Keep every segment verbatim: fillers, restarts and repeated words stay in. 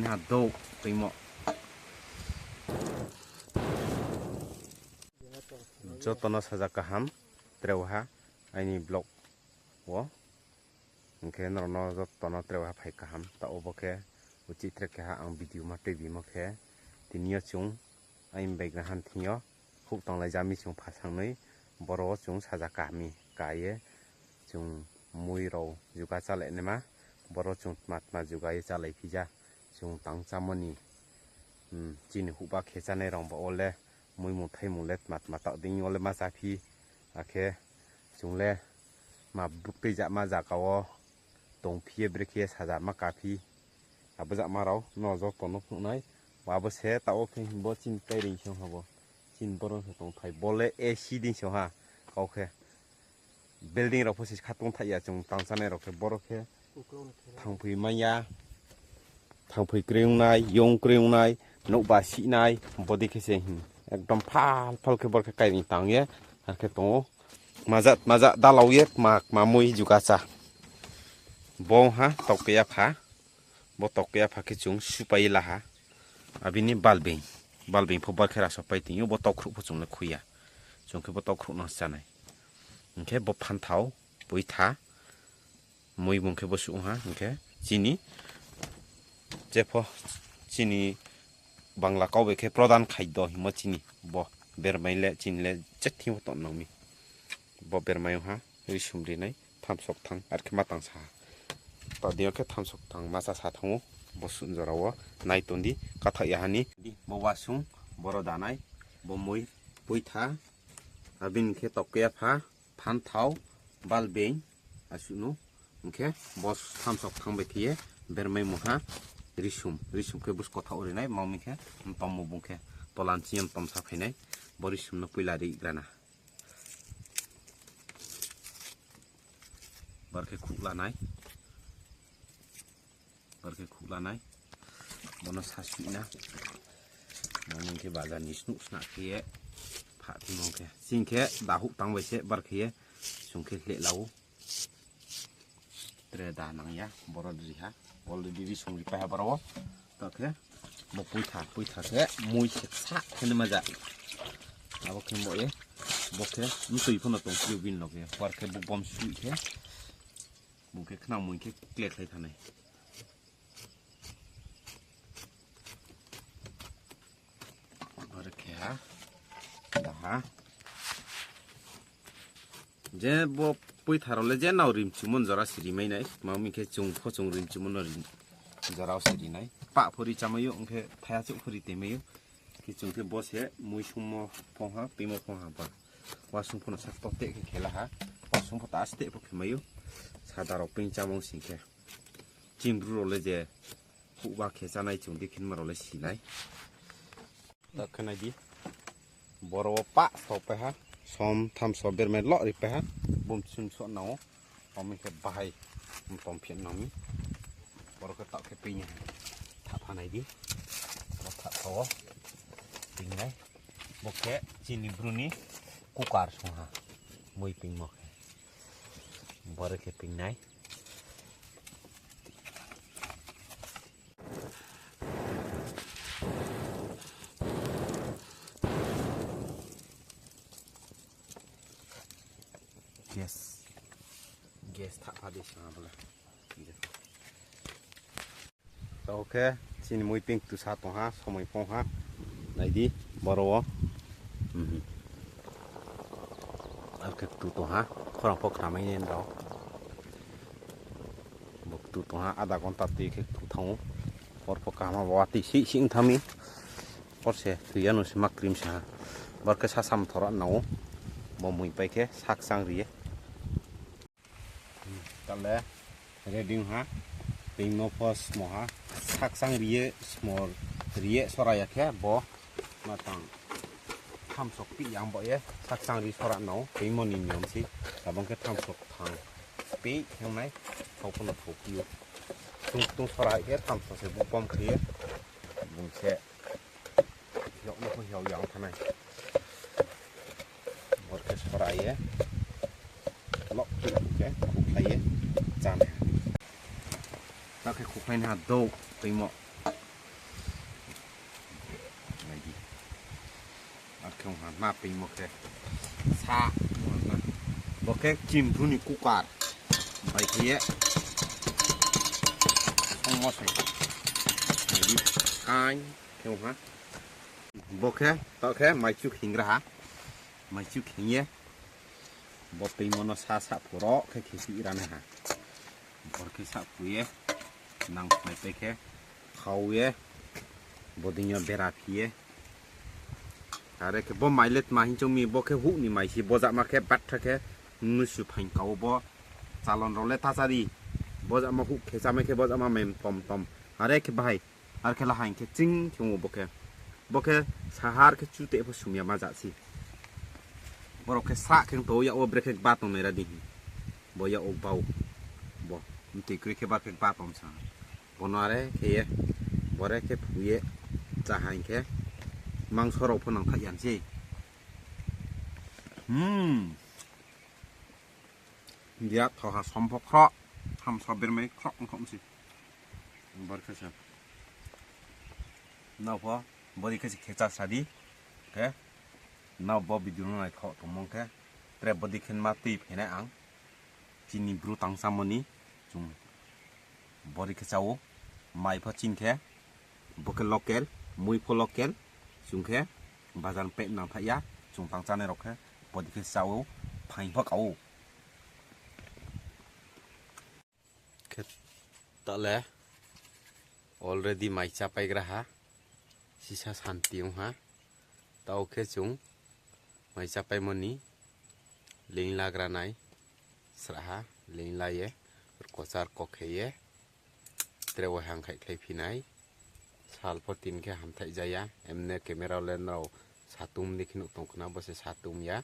Ha douh toimo. Joto no saja kaham, treuha, aini vlog wo. Hing khe nrao no joto no treuha phai kaham. Taoh wo bo khe uchih tre keha ang video ma tuibimo khe, tini yo chung aini baigraha ni thing yo houh tanglaija mi chung phasangnoi, boro wo chung saja kaham mi ka ye chung mui rao juga chálai naima, boro wo chung tma tma juga ye chálai phija. Chung tang chámo ni, chini houhba khe chánai rao ba wo le mui mungthai mung le tma tma taoh dei yo le ma chá phi, akhe chung le ma buk tei jama zaga wo tong phi ye brekhe ye saja ma ka phi. Abo jama rao no joto no phnuh nai. Abo se taoh wo khe bo chini kaireing se ong ha bo. Chini boro se tongthai. Bo le A C dei se ong ha. Kau khe building rao pho se kha tongthai ya chung tang chánai rao khe boro khe thangphoi mai ya. Thangphoi kroi ong nai, yong kroi ong nai, nouhba sihnai, bodei khe se hing. Ekdom phal phal khe boro khe kaireing tang ye, ar khe tong ou. Maja, maja dalau ye, kma, kma mui juga chá. Bo ong ha, tokpe yapha. Bo tokpe yapha khe chung supai ye la ha. Abini balbeing, balbeing pho bar khe rasopai tong ou, bo tokkhruh pho chung le khui ya. Chung khe bo tokkhruh no chánai. Hing khe bo phanthao, poitha, mui bung khe bo suh ong ha, hing khe chini, jepho chini Bangla kau bai khe prodhan khaido hingmo chini, bo bermai le chini le je thing pho tong nang mi. Bo bermai ong ha, risum rinai, thamsok thang, ar khe ma tang sa ha. Taoh dei yo khe thamsok thang ma chá sa thanng ou, bo suh jora wo nai tong di, kathaoh ya ha ni. Di, bo wasung, boro danai, bo mui, poitha, abini khe tokpe yapha, phanthao, balbeing, asuh no, hing khe bo thamsok thang bai khe ye bermai mungha, risum, risum khe buskothaoh rinai, ma mi khe, mtom mo bung khe, tola ni ching ye mtom sa phainai, bo risum no poila ri grana. Bar khe khuh lanai. Bar khe khuh lanai. Bo no sasuih na. Bo ni khe bazar ni snuh sna khe ye phah thing khe. Ching khe dahouh tang bai se bar khe ye. Chung khe hleh la ou. Tre da nang ya. Boro ri ha. Already risum ripai ha boro wo. Taoh khe bo poitha, poitha khe mui se sa khe nai maja. Abo khe bo ye. Bo khe mtoi pho no tong si ou bini loge. Bar khe bo bom suih khe. Bung khe khnang mui khe kle khlai thanai. Aro khe ha, da ha. Je bo poitha rao le je nrao rimchumo ni jora se rimai nai. Ma mi khe chung pho chung rimchumo no ri-, jora wo se ri nai. Pah pho ri chámai ou, ong khe thaiha chouh pho ri toimai ou. Khe chung khe bo se mui sungmo phong ha, peingmo phong ha ba. Wasung pho no sak to teh khe khe la ha. Wasung pho ta steh pho khe mai ou. Sada rao peing chámung sing khe. Chini Bru rao le je houhba khe chánai chung dei khe nma rao le si nai. Ta khe nai di. Boro wo pah sao pai ha. Som tham so bermai lo ri pai ha. Bum chun so nang ou. Abo mi khe bahai mtom phi nang mi. Boro khe taoh khe peing ye. Thapha nai di. Bo thapha wo. Peing nai. Bo khe chini Bru ni cooker song ha. Mui peingmo khe. Boro khe peing nai. Gas. Gas thapha di song ha bo le. Taoh khe chini mui peing ktu sa tong ha, somoi phong ha. Nai di, boro wo. Ar khe ktu tong ha, khorang pho khnamai ni rao. Bo ktu tong ha, adha ghonta tui khe ktu thanng ou. Hor pho kaham ha, watoi sih sih ong thanng mi. Hor se tui ya no se ma krim sa ha. Bar khe sasa mthora nang ou. Bo mui pai khe sakchang ri ye. Tale ready ong ha. Peingmo pho smo ha. Sakchang ri ye smo ri ye sora ya khe bo ma tang. Thamsok pih yang bo ye sakchang ri sora nang ou. Peingmo ni niyom se. Abo ong khe thamsok thang pih yang nai. Thao pho no thao phi ou. Tung tung sora hai khe thamsok se bu pom khe ye. Bung se Hiao no pho hiao yang thanai. Bor khe sora ye. Lok khe khukhlai ye. Chánai. Ta khe khukhlai na douh toimo. Chung ha ma pingmo khe sa, bo khe chimphu ni cooker bai khe ye songmo se kain khe ha. Bo khe taoh khe maichu hingra ha, maichu hing ye bo pingmo no sa sa phu ro khe khe si ra nai ha. Bor khe sa phu ye nang phai pai khe khau ye bodei yo bera phi ye. Are khe bo mai le tma hing choung mi, bo khe huh ni mai se, bo jama khe batha khe mnusu phaing ka ou bo. Chalon rao le ta chá di. Bo jama huh khe chámai khe bo jama mem tom tom. Are khe bahai, are khe lahai khe ching khe ong ou bo khe. Bo khe sahar khe chu te pho sum ya ma ja se. Borao khe srah khe tong ou, yak wo brekhe ba tongnai ra di hing. Bo yak wo bau. Bo mtoi kroi khe ba khe ba tong sa. Bo no are khe ye, bo are khe phu ye, chá haing khe, mangso rao pho nang thaih ya se. Hmm. Birat thao ha som pho khroh, hamsa bermai khroh ong kho mi se. Bor khe se. Nrao pho, bodei khe se khe chá sa di. Khe, nrao bo video no naithoh tongmo khe, tre bodei khe ma tui phainai ang. Chini bru tang chámo ni, chung bodei khe chá ou, mai pho chini khe, bo khe local, mui pho local, chung khe, bazar ni pek nang thaih ya, chung tang chánai rao khe, bodei khe chá ou, phaing pho ka ou. Khe ta le already mai chápai gra ha, sisa santi ong ha, taoh khe chung mai chápaimo ni leing lagra nai srahha, leing la ye, rkochar kok khe ye, tre wai hangkhaih khlai phi nai. Sal pho tin khe hamthaih ja ya, emne camera le nrao satum di khe nuh tong khna, bo se satum ya.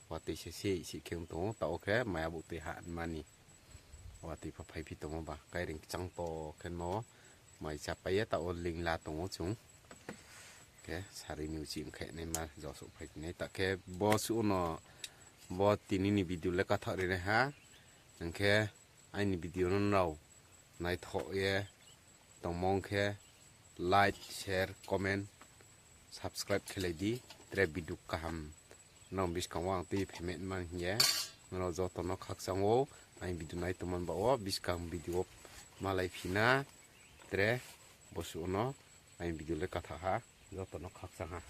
Watoi se se sih khe ong tong ou, taoh khe mai abo tui ha mani. Watoi pho phaiphi tongmo ba, kaireing kchang to khe nmo, mai chápai ye taoh wo leing la tong ou chung. Khe sari ni uchih ong khe naima josouh phai nai, ta khe bo suh no, bo tini ni video le kathaoh ri nai ha, hing khe aini video no nrao naithoh ye tongmo ong khe like, share, comment, subscribe khelai di, tre video kaham nrao buskang wo ang tui phaimai man hing ye, nrao joto no khakchang ou, aini video nai tongmo ba wo buskang video wo malai phi na, tre bo suh no aini video le kathaoh ha, joto no khakchang ha.